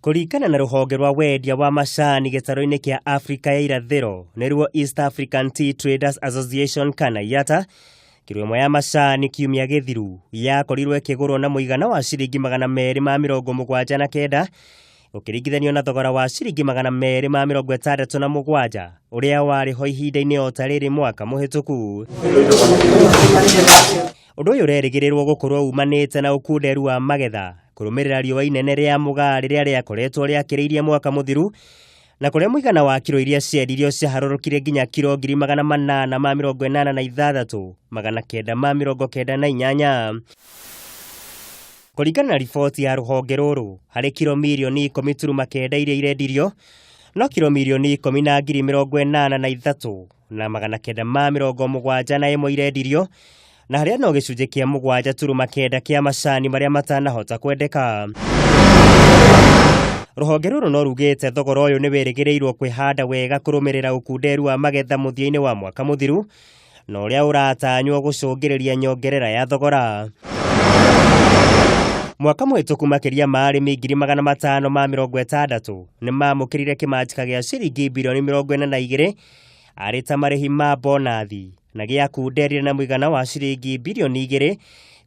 Kũringana na rũhonge rwa wendia wa macani gĩtarũ-inĩ kĩa Afrika ya Irathĩro nĩruo East African Tea Traders Association kana IATA, kiro ĩmwe ya macani kiumia gĩthiru yakorirwo ĩkĩgũrwo na mũigana wa ciringi 279 ũkĩringithanio na thogora wa ciringi 267 ũrĩa warĩ ho ihinda-inĩ o ta rĩrĩ mwaka mũhĩtũku. Ũndũ ũyũ ũrerĩgĩrĩrwo gũkorwo umanĩte na ũkunderu wa magetha kũrũmĩrĩra riũa inene rĩa mũgaa rĩrĩa rĩakoretwo rĩakĩrĩirie mwaka mũthiru na kũrĩa mũigana wa kiro iria ciendirio ciaharũrũkire nginya kiro 886,998. Kũringana na riboti ya rũhonge rũrũ, harĩ kiro mirioni 10.9 iria irendirio, no kiro mirioni 10,083,971 irendirio, na harĩa no gĩcunjĩ kĩa 7.9 kĩa macani marĩa matanahota kwendeka. Rũhonge rũrũ no rugĩte thogora ũyũ nĩ wĩrĩgĩrĩirwo kwĩhanda wega kũrũmĩrĩra ũkunderu wa magetha mũthia-inĩ wa mwaka mũthiru na ũrĩa ũratanywo gũcũngĩrĩria nyongerera ya thogora. Mwaka mũhĩtũku makĩria ma arĩmi 560,000 nĩ maamũkĩrire kĩmanjĩka gĩa ciringi birioni 42 arĩ ta marĩhi ma bonathi na gĩakunderire na mũigana wa ciringi birioni 2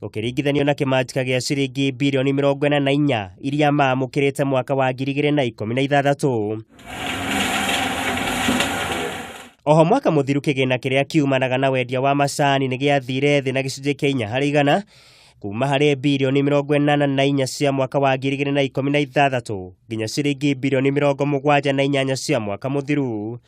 gũkĩringithanio na kĩmanjĩka gĩa ciringi birioni 44 iria maamũkĩrĩte mwaka wa 2016. Oho mwaka mũthiru kĩgĩna kĩrĩa kiumanaga na wendia wa macani nĩ gĩathire thĩ na gĩcunjĩ kĩa 4% kuma harĩ birioni 84 cia mwaka wa 2016 nginya ciringi birioni 78 cia mwaka mũthiru.